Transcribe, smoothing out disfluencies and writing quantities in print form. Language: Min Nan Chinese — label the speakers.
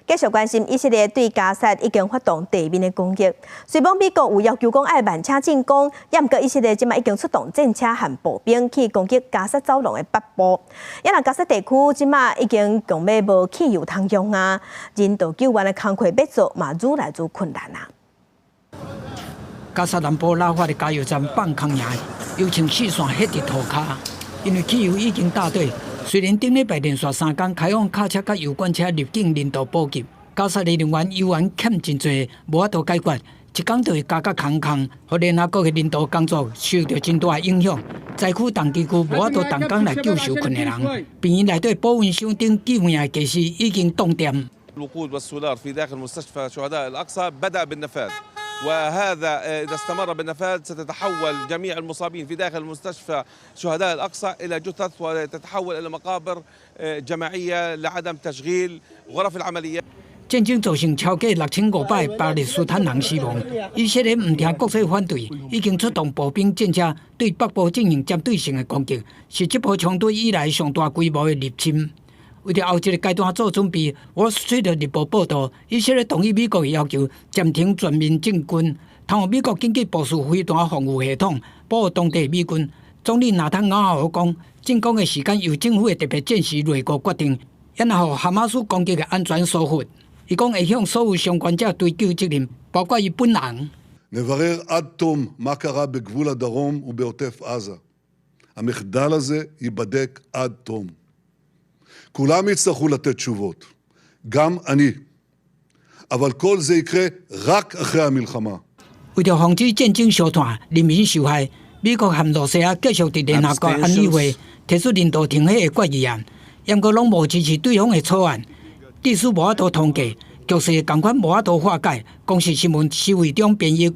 Speaker 1: 繼續關心以色列對加薩已經發動地面的攻擊，雖罔美國有要求講愛慢車進攻，毋過以色列這擺已經出動戰車和步兵去攻擊加薩走廊的北部。啊若加薩地區這擺已經強欲無汽油通用啊，人道救援的工課欲做嘛愈來愈困難啊。
Speaker 2: 加薩南部拉法的加油站放空營，油槍四線彼佇塗跤，因為汽油已經焦底。雖然頂禮拜連續三工開放卡車佮油罐車入境人道補給，加薩的能源油源欠真濟，無法度解決，一工就會加甲空空，予聯合國的人道工作受著真大影響。災區重災區無法度動工來救受困的人，病院內底保溫箱頂寄物的家私已經凍電。
Speaker 3: الوقود والسولار في داخل مستشفى شهداء الأقصى بدأ بالنفاد، وهذا إذا استمر بالنفاد ستتحول جميع المصابين في داخل المستشفى شهداء الأقصى إلى جثث وتتحول إلى مقابر جماعية لعدم تشغيل غرف العمليات。
Speaker 2: 戰爭造成超過6500個巴勒斯坦人死亡。以色列毋聽國際反對，已經出動步兵戰車對北部進行針對性的攻擊，是這波衝突以來上大規模的入侵。為著後一个階段做準備，《Wall Street 日報》報導，以色列同意美國的要求，暫停全面進軍，通予美國緊急部署飛彈防禦系統，保護當地美軍。總理納坦雅胡講，進攻的時間由政府的特別戰時內閣決定，然後哈馬斯攻擊的安全疏忽。伊講會向所有相關者追究責任，包括伊本人。
Speaker 4: נברר עד תום מה קרה בגבול הדרום ובעוטף עזה. המחדל הזה ייבדק עד תום. כולם יצטרכו לתת תשובות, גם אני. אבל כל זה יקרה רק אחרי המלחמה.
Speaker 2: 為著防止戰爭燒炭，人民受害，美國和露西亞繼續佇聯合國安理會提出人道停火的決議案，毋過攏無支持對方的草案，致使無法度通過，局勢仝款無法度化解。公視新聞施偉中編譯。